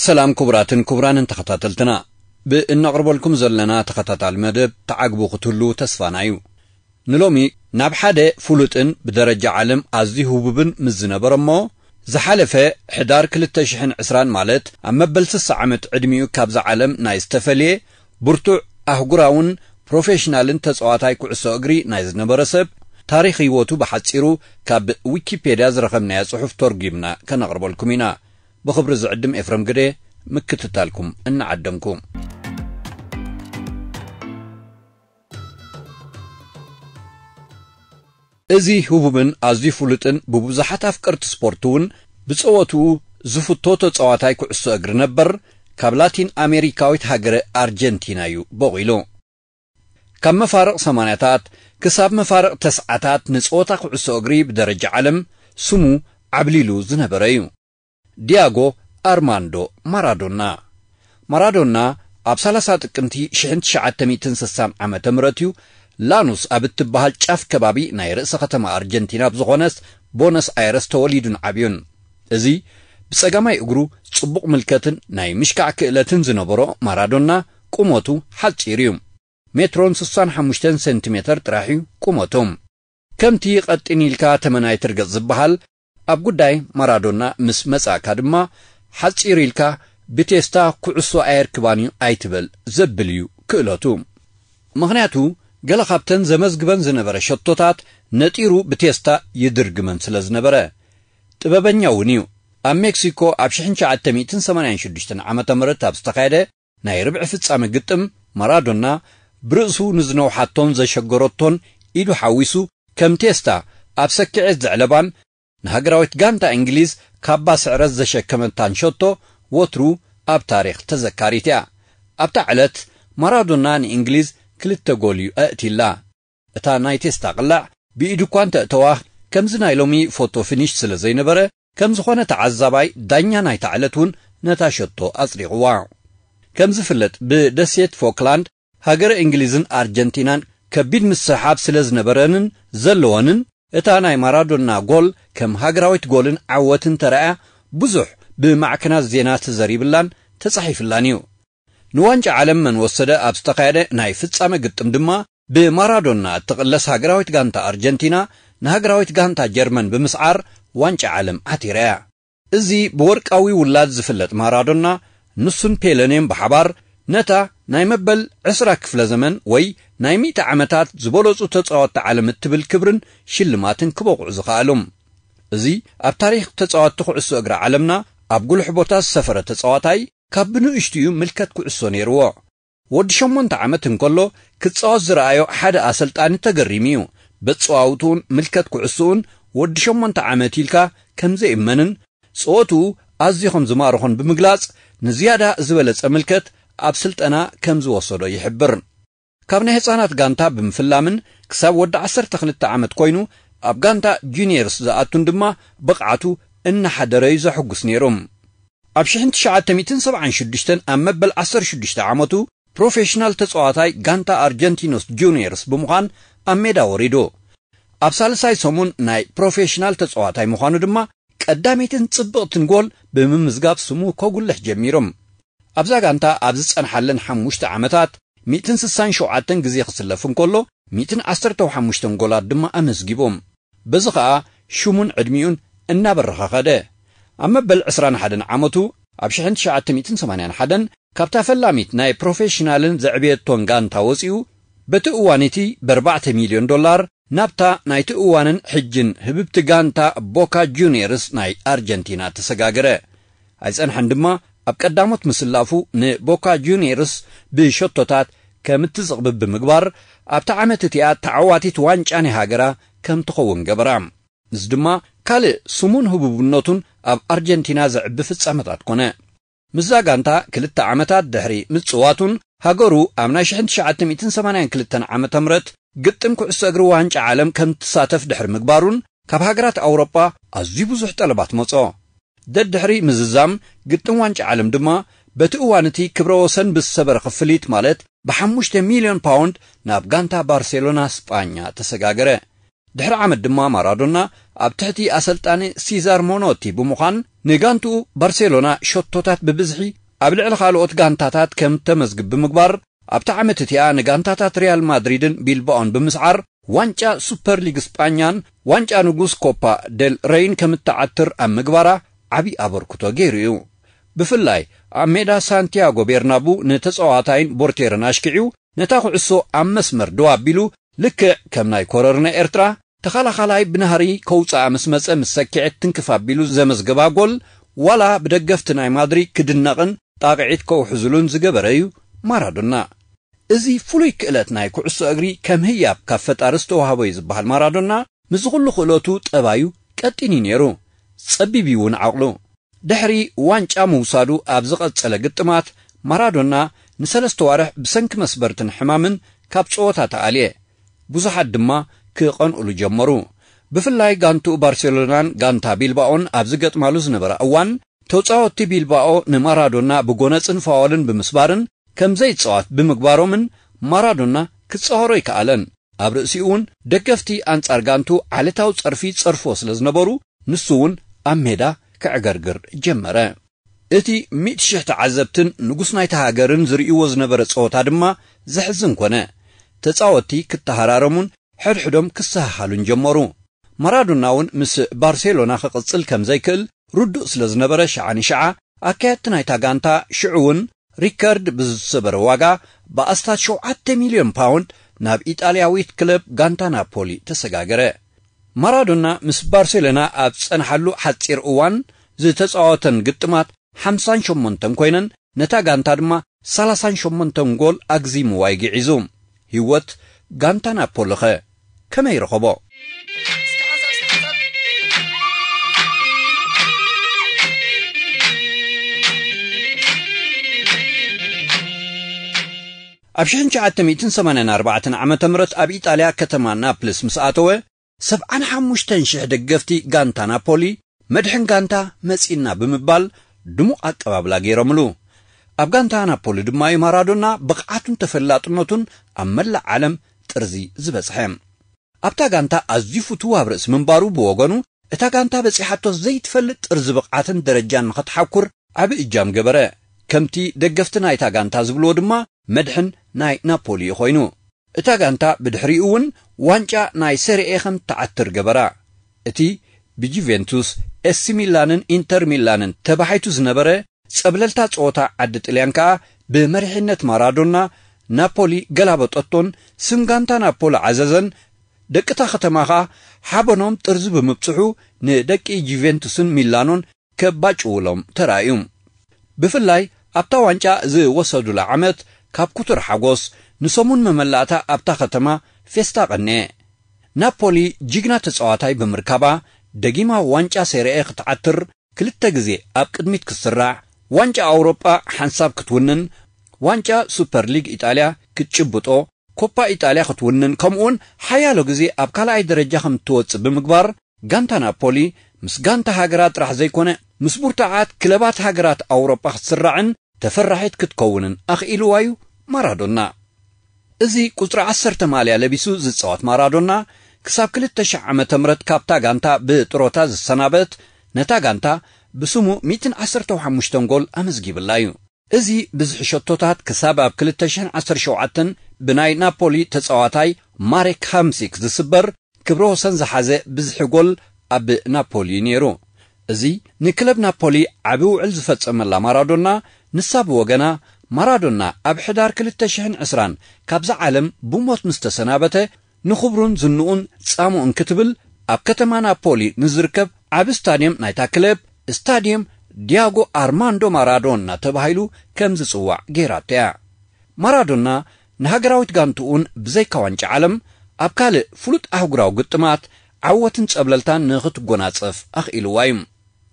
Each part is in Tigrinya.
ሰላም ክቡራትን ክቡራንን ተኸታተልትና፣ ብእነቕርበልኩም ዘለና ተኸታታሊ መደብ ተዓግቡ ክትህሉ ተስፋና እዩ። ንሎሚ ናብ ሓደ ፍሉጥን ብደረጃ ዓለም ኣዝዩ ህቡብን ምስ ዝነበረ እሞ፣ ዝሓለፈ ሕዳር ክልተ ሽሕን ዕስራን፣ ማለት ኣብ መበል ስሳ ዓመት ዕድሚኡ ካብዛ ዓለም ናይ ዝተፈልየ ብርቱዕ ኣህጉራውን ፕሮፌሽናልን ተጻዋታይ ኩዕሶ እግሪ ናይ ዝነበረ ሰብ፣ ታሪኽ ህይወቱ ብሓጺሩ ካብ ዊኪፔድያ ዝረኸብናዮ ጽሑፍ ተርጒምና ከነቕርበልኩም ኢና። ብኽብሪ ዝዕድም ኤፍረም ግደ፣ ምክትታልኩም እናዓደምኩ። እዚ ህቡብን ኣዝዩ ፍሉጥን ብብዙሓት ኣፍቀርቲ ስፖርት እውን ብጸወትኡ ዝፍቶ ተጻዋታይ ኩዕሶ እግሪ ነበር፣ ካብ ላቲን ኣሜሪካዊት ሃገረ ኣርጀንቲና እዩ በቒሉ። ካብ መፋርቕ ሰማንያታት ክሳብ መፋርቕ ተስዓታት ንጸወታ ኩዕሶ እግሪ ብደረጃ ዓለም ስሙ ዓብሊሉ ዝነበረ እዩ። ዲያጎ ኣርማንዶ ማራዶና። ማራዶና ኣብ ሰላሳ ጥቅምቲ ሽሕን ትሽዓተ ሚእትን ስሳን ዓመተ ምህረት እዩ ላኑስ ኣብ እትበሃል ጫፍ ከባቢ ናይ ርእሰ ከተማ ኣርጀንቲና ኣብ ዝኾነስ ቦነስ ኣይረስ ተወሊዱን ዓብዩን። እዚ ብጸጋማይ እግሩ ጽቡቕ ምልከትን ናይ ምሽካዕ ክእለትን ዝነበሮ ማራዶና፣ ቁመቱ ሓጺር እዩ። ሜትሮን ስሳን ሓሙሽተን ሴንቲሜተር ጥራሕ እዩ ቁመቱ። ከምቲ ቀጢን ኢልካ ተመን ኣይትርገጽ ዝበሃል፣ ኣብ ጉዳይ ማራዶና ምስ መጻእካ ድማ፣ ሓጺር ኢልካ ብቴስታ ኩዕሶ ኣየርክባን እዩ ኣይትበል ዘብል እዩ ክእለቱ። ምኽንያቱ፣ ገለ ካብተን ዘመዝግበን ዝነበረ ሸቶታት ነጢሩ ብቴስታ ይድርግመን ስለ ዝነበረ። ጥበበኛ እውን እዩ። ኣብ ሜክሲኮ ኣብ ሽሕን ትሽዓተ ሚእትን ሰማንያን ሽዱሽተን ዓመተ ምህረት ኣብ ዝተኻየደ ናይ ርብዒ ፍጻመ ግጥም፣ ማራዶና ብርእሱ ንዝነውሓቶን ዘሸገረቶን ኢዱ ሓዊሱ፣ ከም ቴስታ ኣብ ሰኪዔት ዘዕለባን ንሃገራዊት ጋንታ እንግሊዝ ካባ ስዕረት ዘሸከመታን ሸቶ ወትሩ ኣብ ታሪኽ ተዘካሪት እያ። ኣብታ ዕለት ማራዶና ንእንግሊዝ ክልተ ጎል እዩ ኣእትዩላ። እታ ናይ ቴስታ ቅላዕ ብኢዱ እኳ እንተእተዋ፣ ከምዚ ናይ ሎሚ ፎቶ ፊኒሽ ስለ ዘይነበረ፣ ከም ዝኾነ ተዓዛባይ ዳኛ ናይታ ዕለት እውን ነታ ሸቶ ኣጽዲቕዋ። ከም ዝፍለጥ፣ ብደሴት ፎክላንድ ሃገረ እንግሊዝን ኣርጀንቲናን ከቢድ ምስሕሓብ ስለ ዝነበረንን ዘለወንን፣ እታ ናይ ማራዶና ጎል ከም ሃገራዊት ጎልን ዓወትን ተራእያ ብዙሕ ብማዕከናት ዜና ተዘሪብላን ተጻሒፍላን እዩ። ንዋንጫ ዓለም መን ወሰደ ኣብ ዝተኻየደ ናይ ፍጻመ ግጥም ድማ፣ ብማራዶና እትቕለስ ሃገራዊት ጋንታ ኣርጀንቲና ንሃገራዊት ጋንታ ጀርመን ብምስዓር ዋንጫ ዓለም ዓቲራ እያ። እዚ ብወርቃዊ ውላድ ዝፍለጥ ማራዶና፣ ንሱን ፔለኔን ብሓባር ነታ ናይ መበል ዕስራ ክፍለ ዘመን ወይ ናይ ሚእቲ ዓመታት ዝበለጹ ተጻወትቲ ዓለም እትብል ክብርን ሽልማትን ክበቕዑ ዝኸኣሉ። እዚ ኣብ ታሪኽ ተጻወትቲ ኩዕሶ እግሪ ዓለምና ኣብ ጉሉሕ ቦታ ዝሰፈረ ተጻዋታይ፣ ካብ ብንእሽትኡ ምልከት ኩዕሶ ነይርዎ። ወዲ ሸሞንተ ዓመት እንከሎ ክጻወት ዝረኣዮ ሓደ ኣሰልጣኒ ተገሪሙ እዩ። በጸዋውትኡን ምልከት ኩዕሶኡን ወዲ ሸሞንተ ዓመት ኢልካ ከም ዘይእመንን ጸወትኡ ኣዝዩ ከም ዝማርኾን ብምግላጽ፣ ንዝያዳ ዝበለጸ ምልከት ኣብ ስልጠና ከም ዝወሰዶ ይሕብር። ካብ ናይ ህጻናት ጋንታ ብምፍላምን ክሳብ ወዲ ዓሰርተ ክልተ ዓመት ኮይኑ ኣብ ጋንታ ጁኒየርስ ዝኣቱን ድማ ብቕዓቱ እናሓደረ እዩ ዘሐጉስ ነይሩ። ኣብ ሽሕን ትሽዓተ ሚእትን ሰብዓን ሽዱሽተን ኣብ መበል ዓሰርተ ሽዱሽተ ዓመቱ ፕሮፌሽናል ተጻዋታይ ጋንታ ኣርጀንቲኖስ ጁኒየርስ ብምዃን ኣብ ሜዳ ወሪዱ። ኣብ ሳልሳይ ሰሙን ናይ ፕሮፌሽናል ተጻዋታይ ምዃኑ ድማ ቀዳመይትን ጽብቕትን ጎል ብምምዝጋብ ስሙ ከጉልሕ ጀሚሩ። ኣብዛ ጋንታ ኣብ ዝጸንሓለን ሓሙሽተ ዓመታት ሚእትን ስሳን ሸውዓተን ግዜ ክስለፍ እንከሎ፣ ሚእትን ዓሰርተው ሓሙሽተን ጎላት ድማ ኣመዝጊቡ። በዚ ኸኣ ሽሙን ዕድሚኡን እናበረኸ ኸደ። ኣብ መበል ዕስራን ሓደን ዓመቱ፣ ኣብ ሽሕን ትሽዓተ ሚእትን ሰማንያን ሓደን ካብታ ፈላሚት ናይ ፕሮፌሽናልን ዘዕብየቶን ጋንታ ወጺኡ፣ በቲ እዋን እቲ ብኣርባዕተ ሚልዮን ዶላር ናብታ ናይቲ እዋንን ሕጅን ህብብቲ ጋንታ ቦካ ጁኒየርስ ናይ ኣርጀንቲና ተሰጋገረ። ኣይጸንሐን ድማ፣ ኣብ ቀዳሞት ምስላፉ ንቦካ ጁኒየርስ ብሸቶታት ከም እትዝቕብብ ብምግባር፣ ኣብታ ዓመት እቲኣ ተዓዋቲት ዋንጫ ናይ ሃገራ ከም ትኸውን ገበራ። እዚ ድማ ካልእ ስሙን ህቡብነቱን ኣብ ኣርጀንቲና ዘዕቢ ፍጻመታት ኮነ። ምስዛ ጋንታ ክልተ ዓመታት ድሕሪ ምጽዋቱን፣ ሃገሩ ኣብ ናይ ሽሕን ትሽዓተ ሚእትን ሰማንያን ክልተን ዓመተ ምህረት ግጥም ኩዕሶ እግሪ ዋንጫ ዓለም ከም ትሳተፍ ድሕሪ ምግባሩን፣ ካብ ሃገራት ኣውሮጳ ኣዝዩ ብዙሕ ጠለባት መጾ። ደድሕሪ ምዝዛም ግጥም ዋንጫ ዓለም ድማ፣ በቲ እዋን እቲ ክብረ ወሰን ብዝሰበረ ክፍሊት፣ ማለት ብሓሙሽተ ሚልዮን ፓውንድ፣ ናብ ጋንታ ባርሴሎና ስጳኛ ተሰጋገረ። ድሕሪ ዓመት ድማ ማራዶና ኣብ ትሕቲ ኣሰልጣኒ ሲዛር ሞኖቲ ብምዃን ንጋንትኡ ባርሴሎና ሸቶታት ብብዝሒ ኣብ ልዕሊ ካልኦት ጋንታታት ከም ተመዝግብ ብምግባር፣ ኣብታ ዓመት እቲኣ ንጋንታታት ሪያል ማድሪድን ቢልባኦን ብምስዓር ዋንጫ ሱፐር ሊግ ስጳኛን ዋንጫ ንጉስ ኮፓ ደል ሬይን ከም እትዓትር ኣብ ምግባራ ዓቢ ኣበርክቶ ገይሩ እዩ። ብፍላይ ኣብ ሜዳ ሳንቲያጎ ቤርናቡ ንተጻዋታይን ቦርቴርን ኣሽኪዕዩ ነታ ኩዕሶ ኣብ መስመር ደው ኣቢሉ፣ ልክዕ ከም ናይ ኮረርና ኤርትራ ተኸላኻላይ ብናህሪ ከውጽኣ ምስ መጸ ምስ ሰኪዐት ትንክፍ ኣቢሉ ዘመዝገባ ጎል ዋላ ብደገፍቲ ናይ ማድሪድ ክድነቕን ጣቕዒት ከውሕዝሉን ዝገበረ እዩ ማራዶና። እዚ ፍሉይ ክእለት ናይ ኩዕሶ እግሪ ከም ህያብ ካብ ፈጣሪ ዝተዋህቦ እዩ ዝበሃል ማራዶና፣ ምስዚ ኩሉ ክእለቱ ጠባዩ ቀጢን እዩ ነይሩ። ጸቢብ እዩ እውን ዓቕሉ። ድሕሪ ዋንጫ ምውሳዱ ኣብ ዝቐጸለ ግጥማት፣ ማራዶና ንሰለስተ ዋርሕ ብሰንኪ መስበርትን ሕማምን ካብ ጸወታ ተኣልየ። ብዙሓት ድማ ክቐንኡሉ ጀመሩ። ብፍላይ ጋንትኡ ባርሴሎናን ጋንታ ቢልባኦን ኣብ ዝገጥማሉ ዝነበራ እዋን፣ ተጻወትቲ ቢልባኦ ንማራዶና ብጎነጽን ፋዋልን ብምስባርን ከም ዘይጻወት ብምግባሮምን ማራዶና ክጻወሮ ኣይከኣለን። ኣብ ርእሲኡ እውን ደገፍቲ ኣንጻር ጋንቱ ዓሌታዊ ጸርፊ ጸርፎ ስለ ዝነበሩ፣ ንሱ እውን ኣብ ሜዳ ክዕገርግር ጀመረ። እቲ ሚእቲ ሽሕ ተዓዘብትን ንጉስ ናይታ ሃገርን ዝርእይዎ ዝነበረ ጸወታ ድማ ዘሕዝን ኮነ። ተጻወትቲ ክተሃራረሙን ሕድሕዶም ክሰሃሃሉን ጀመሩ። ማራዶና እውን ምስ ባርሴሎና ክቕጽል ከም ዘይክእል ርዱእ ስለ ዝነበረ፣ ሸዓ ንሸዓ ኣካየድቲ ናይታ ጋንታ ሽዑ እውን ሪከርድ ብዝሰበረ ዋጋ ብኣስታት ሸውዓተ ሚልዮን ፓውንድ ናብ ኢጣልያዊት ክለብ ጋንታ ናፖሊ ተሰጋገረ። ማራዶና ምስ ባርሴሎና ኣብ ዝጸንሓሉ ሓጺር እዋን ዝተጻወተን ግጥማት ሓምሳን ሸሞንተን ኮይነን፣ ነታ ጋንታ ድማ ሰላሳን ሸሞንተን ጎል ኣግዚምዋ እዩ ግዒዙ። ህይወት ጋንታ ናፖሊኸ ከመይ ረኸቦ? ኣብ ሽሕን ትሽዓተ ሚእትን ሰማንያን ኣርባዕተን ዓመተ ምህረት ኣብ ኢጣልያ ከተማ ናፕልስ ምስ ኣተወ፣ ሰብዓን ሓሙሽተን ሽሕ ደገፍቲ ጋንታ ናፖሊ፣ "መድሕን ጋንታ መጺእና" ብምባል ድሙቕ ኣቀባብላ ገይሮምሉ። ኣብ ጋንታ ናፖሊ ድማ እዩ ማራዶና ብቕዓቱን ተፈላጥነቱን ኣብ መላእ ዓለም ጥርዚ ዝበጽሐ። ኣብታ ጋንታ ኣዝዩ ፍቱው ኣብ ርእሲ ምንባሩ ብወገኑ፣ እታ ጋንታ በጺሓቶ ዘይትፈልጥ ጥርዚ ብቕዓትን ደረጃን ንኸትሓኩር ዓቢ እጃም ገበረ። ከምቲ ደገፍቲ ናይታ ጋንታ ዝብልዎ ድማ፣ መድሕን ናይ ናፖሊ እዩ ኮይኑ። እታ ጋንታ ብድሕሪኡ እውን ዋንጫ ናይ ሴሪኤ ከም ትዓትር ገበራ። እቲ ብጁቬንቱስ፣ ኤሲ ሚላንን ኢንተር ሚላንን ተባሒቱ ዝነበረ ጸብለልታ ጸወታ ዓዲ ጥልያን ከኣ ብመሪሕነት ማራዶና ናፖሊ ገላበጠቶን ስም ጋንታ ናፖሊ ዓዘዘን። ደቂ እታ ከተማ ከኣ ሓበኖም ጥርዚ ብምብጽሑ ንደቂ ጁቬንቱስን ሚላኖን ከባጭውሎም ተራእዩ። ብፍላይ ኣብታ ዋንጫ ዝወሰዱላ ዓመት ካብ ክቱር ሓጎስ ንሰሙን መመላእታ ኣብታ ከተማ ፌስታ ቀንየ። ናፖሊ ጅግና ተጻዋታይ ብምርካባ ደጊማ ዋንጫ ሴሪኤ ክትዓትር ክልተ ግዜ ኣብ ቅድሚት ክትስራዕ፣ ዋንጫ ኣውሮጳ ሓንሳብ ክትውንን፣ ዋንጫ ሱፐር ሊግ ኢጣልያ ክትጭብጦ፣ ኮፓ ኢጣልያ ክትውንን፣ ከምኡውን ሓያሎ ግዜ ኣብ ካልኣይ ደረጃ ከም እትወጽእ ብምግባር፣ ጋንታ ናፖሊ ምስ ጋንታ ሃገራ ጥራሕ ዘይኮነ፣ ምስ ብርቱዓት ክለባት ሃገራት ኣውሮጳ ክትስራዕን ተፈራሒት ክትከውንን ኣኽኢልዋ እዩ ማራዶና። እዚ ቁጽሪ ዓሰርተ ማልያ ለቢሱ ዝጻወት ማራዶና፣ ክሳብ ክልተ ሽሕ ዓመተ ምህረት ካብታ ጋንታ ብጥሮታ ዝሰናበት፣ ነታ ጋንታ ብስሙ ሚእትን ዓሰርተ ሓሙሽተን ጎል ኣመዝጊብላ እዩ። እዚ ብዝሒ ሸቶታት ክሳብ ኣብ ክልተ ሽሕን ዓሰርተ ሸውዓተን ብናይ ናፖሊ ተጻዋታይ ማሬክ ሃምሲክ ዝስበር ክብረ ወሰን ዝሓዘ ብዝሒ ጎል ኣብ ናፖሊ እዩ ነይሩ። እዚ ንክለብ ናፖሊ ዓቢ ውዕል ዝፈጸመላ ማራዶና፣ ንሳ ብወገና፣ ማራዶና ኣብ ሕዳር ክልተ ሽሕን ዕስራን ካብዛ ዓለም ብሞት ምስ ተሰናበተ፣ ንኽብሩን ዝንኡን ጻምኡን ክትብል፣ ኣብ ከተማ ናፖሊ ንዝርከብ ዓቢ ስታድየም ናይታ ክለብ፣ ስታድየም ዲያጎ ኣርማንዶ ማራዶና ተባሂሉ ከም ዝጽዋዕ ገይራቶ እያ። ማራዶና ንሃገራዊት ጋንትኡን ብዘይካ ዋንጫ ዓለም፣ ኣብ ካልእ ፍሉጥ ኣህጉራዊ ግጥማት ዓወትን ጸብለልታን ንኽትጎናጸፍ ኣኽኢልዋ እዩ።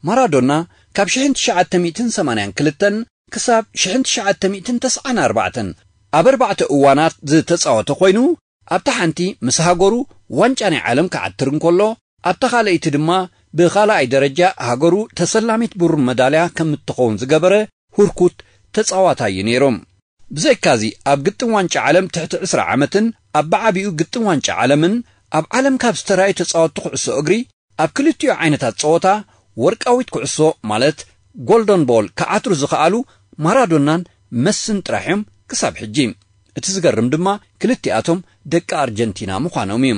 ማራዶና ካብ ሽሕን ትሽዓተ ሚእትን ሰማንያን ክልተን ክሳብ ሽሕን ትሽዓተ ሚእትን ተስዓን ኣርባዕተን ኣብ ኣርባዕተ እዋናት ዝተጻወተ ኮይኑ፣ ኣብታ ሓንቲ ምስ ሃገሩ ዋንጫ ናይ ዓለም ክዓትር እንከሎ፣ ኣብታ ካልኣይቲ ድማ ብኻልኣይ ደረጃ ሃገሩ ተሰላሚት ብሩር መዳልያ ከም እትኸውን ዝገበረ ህርኩት ተጻዋታይ እዩ ነይሩ። ብዘይካዚ፣ ኣብ ግጥም ዋንጫ ዓለም ትሕቲ ዕስራ ዓመትን ኣብ ብዓቢኡ ግጥም ዋንጫ ዓለምን ኣብ ዓለም ካብ ዝተራእዩ ተጻወትቲ ኩዕሶ እግሪ፣ ኣብ ክልቲኡ ዓይነታት ጸወታ ወርቃዊት ኩዕሶ ማለት ጎልደን ቦል ክዓትሩ ዝኸኣሉ ማራዶናን መስን ጥራሕ እዮም ክሳብ ሕጂ። እቲ ዝገርም ድማ ክልቲኣቶም ደቂ ኣርጀንቲና ምዃኖም እዩ።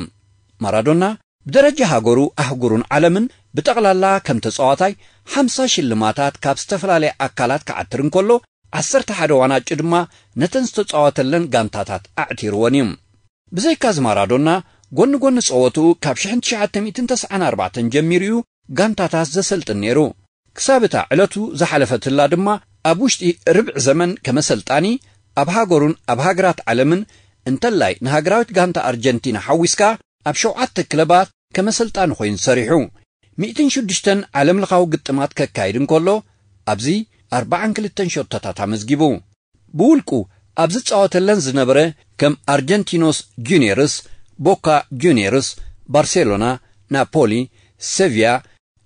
ማራዶና ብደረጃ ሃገሩ፣ ኣህጉሩን ዓለምን ብጠቕላላ ከም ተጻዋታይ ሓምሳ ሽልማታት ካብ ዝተፈላለየ ኣካላት ክዓትር እንከሎ፣ ዓሰርተ ሓደ ዋናጩ ድማ ነተን ዝተጻወተለን ጋንታታት ኣዕቲርወን እዩ። ብዘይካዚ ማራዶና፣ ጎኒ ጎኒ ጸወትኡ ካብ ሽሕን ትሽዓተ ሚእትን ተስዓን ኣርባዕተን ጀሚሩ እዩ ጋንታታት ዘሰልጥን ነይሩ። ክሳብ እታ ዕለቱ ዝሓለፈትላ ድማ፣ ኣብ ውሽጢ ርብዒ ዘመን ከመ ሰልጣኒ ኣብ ሃገሩን ኣብ ሃገራት ዓለምን፣ እንተላይ ንሃገራዊት ጋንታ ኣርጀንቲና ሓዊስካ፣ ኣብ ሸውዓተ ክለባት ከመ ሰልጣኒ ኮይኑ ሰሪሑ። ሚእትን ሽዱሽተን ዓለምለኻዊ ግጥማት ከካይድ እንከሎ፣ ኣብዚ ኣርባዓን ክልተን ሸቶታት ኣመዝጊቡ። ብውልቁ ኣብ ዝጻወተለን ዝነበረ ከም ኣርጀንቲኖስ ጁኒየርስ፣ ቦካ ጁኒየርስ፣ ባርሴሎና፣ ናፖሊ፣ ሴቪያ፣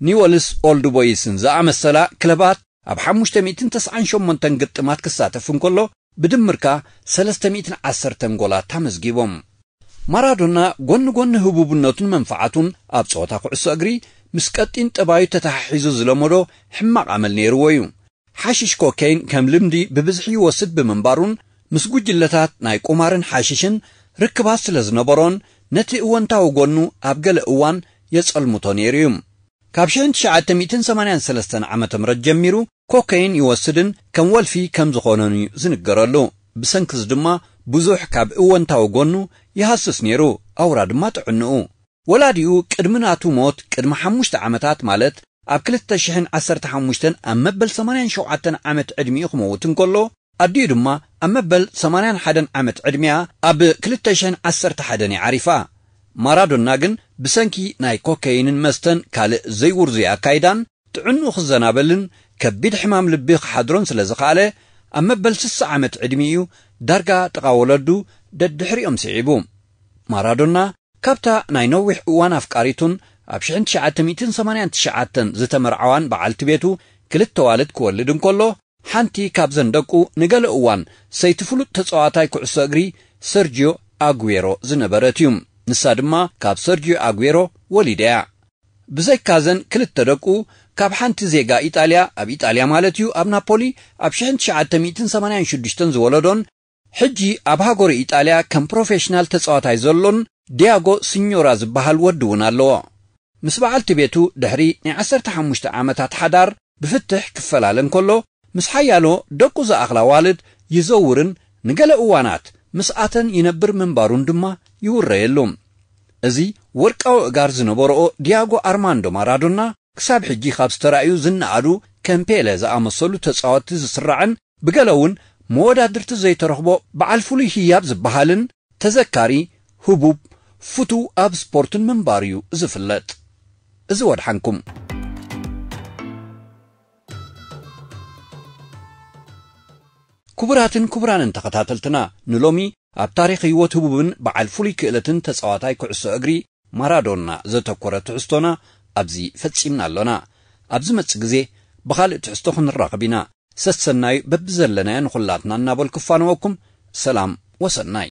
ኒወልስ ኦልድ ቦይስን ዝኣመሰላ ክለባት ኣብ ሓሙሽተ ሚእትን ተስዓን ሸሞንተን ግጥማት ክሳተፍ እንከሎ፣ ብድምርካ ሰለስተ ሚእትን ዓሰርተን ጎላት ኣመዝጊቦም። ማራዶና ጎኒ ጎኒ ህቡብነቱን መንፍዓቱን ኣብ ጸወታ ኩዕሶ እግሪ፣ ምስ ቀጢን ጠባዩ ተተሓሒዙ ዝለመዶ ሕማቕ ኣመል ነይርዎ እዩ። ሓሽሽ ኮኬይን ከም ልምዲ ብብዝሒ ይወስድ ብምንባሩን፣ ምስ ጉጅለታት ናይ ቁማርን ሓሽሽን ርክባት ስለ ዝነበሮን፣ ነቲ እወንታዊ ጎኑ ኣብ ገለ እዋን የጸልምቶ ነይሩ እዩ። ካብ ሽሕን ትሽዓተ ሚእትን ሰማንያን ሰለስተን ዓመተ ምህረት ጀሚሩ ኮኬይን ይወስድን ከም ወልፊ ከም ዝኾነን እዩ ዝንገረሉ። ብሰንክዚ ድማ ብዙሕ ካብ እወንታዊ ጎኑ ይሃስስ ነይሩ፣ ኣውራ ድማ ጥዕንኡ። ወላዲኡ ቅድሚ ናቱ ሞት ቅድሚ ሓሙሽተ ዓመታት፣ ማለት ኣብ ክልተ ሽሕን ዓሰርተ ሓሙሽተን ኣብ መበል ሰማንያን ሸውዓተን ዓመት ዕድሚኡ ክመውት እንከሎ፣ ኣዲኡ ድማ ኣብ መበል ሰማንያን ሓደን ዓመት ዕድሚኣ ኣብ ክልተ ሽሕን ዓሰርተ ሓደን እያ ዓሪፋ። ማራዶና ግን ብሰንኪ ናይ ኮኬይንን መስተን ካልእ ዘይውርዙይ ኣካይዳን ጥዕንኡ ክዘናበልን ከቢድ ሕማም ልቢ ክሓድሮን ስለ ዝኸኣለ፣ ኣብ መበል ስሳ ዓመት ዕድሚኡ ዳርጋ ጥቓ ወለዱ ደድሕሪኦም ስዒቡ። ማራዶና ካብታ ናይ ነዊሕ እዋን ኣፍቃሪቱን ኣብ ሽሕን ትሽዓተ ሚእትን ሰማንያን ትሽዓተን ዝተመርዓዋን በዓልቲ ቤቱ ክልተ ዋልድ ክወልድ እንከሎ፣ ሓንቲ ካብዘን ደቁ ንገለ እዋን ሰይቲ ፍሉጥ ተጻዋታይ ኩዕሶ እግሪ ሰርጂዮ ኣጉዌሮ ዝነበረት እዩ። ንሳ ድማ ካብ ሰርጂዮ ኣጉዌሮ ወሊዳ እያ። ብዘይካዘን ክልተ ደቁ፣ ካብ ሓንቲ ዜጋ ኢጣልያ፣ ኣብ ኢጣልያ ማለት እዩ፣ ኣብ ናፖሊ ኣብ ሽሕን ትሽዓተ ሚእትን ሰማንያን ሽዱሽተን ዝወለዶን ሕጂ ኣብ ሃገሩ ኢጣልያ ከም ፕሮፌሽናል ተጻዋታይ ዘሎን ዲያጎ ሲኞራ ዝበሃል ወዲ እውን ኣለዎ። ምስ በዓልቲ ቤቱ ድሕሪ ናይ ዓሰርተ ሓሙሽተ ዓመታት ሓዳር ብፍትሕ ክፈላለ እንከሎ፣ ምስ ሓያሎ ደቁ ዝኣኽላ ዋልድ ይዘውርን ንገለ እዋናት ምስኣተን ይነብር ምንባሩን ድማ ይውረየሉ። እዚ ወርቃዊ እጋር ዝነበርኦ ዲያጎ ኣርማንዶ ማራዶና፣ ክሳብ ሕጂ ካብ ዝተራእዩ ዝነኣዱ ከም ፔለ ዝኣመሰሉ ተጻወትቲ ዝስራዕን፣ ብገለ እውን መወዳድርቲ ዘይተረኽቦ በዓል ፍሉይ ህያብ ዝበሃልን፣ ተዘካሪ፣ ህቡብ፣ ፍቱው ኣብ ስፖርትን ምንባሩ እዩ ዝፍለጥ። እዚ ወድሓንኩም። ክቡራትን ክቡራንን ተኸታተልትና፣ ንሎሚ ኣብ ታሪኽ ህይወት ህቡብን በዓል ፍሉይ ክእለትን ተጻዋታይ ኩዕሶ እግሪ ማራዶና ዘተኮረ ትሕዝቶና ኣብዚ ፈጺምና ኣሎና። ኣብ ዝመጽእ ግዜ ብኻልእ ትሕዝቶ ክንራኸብ ኢና። ሰሰናዩ በብዘለናዮ ንኹላትና እናበልኩ እፋነወኩም። ሰላም ወሰናይ።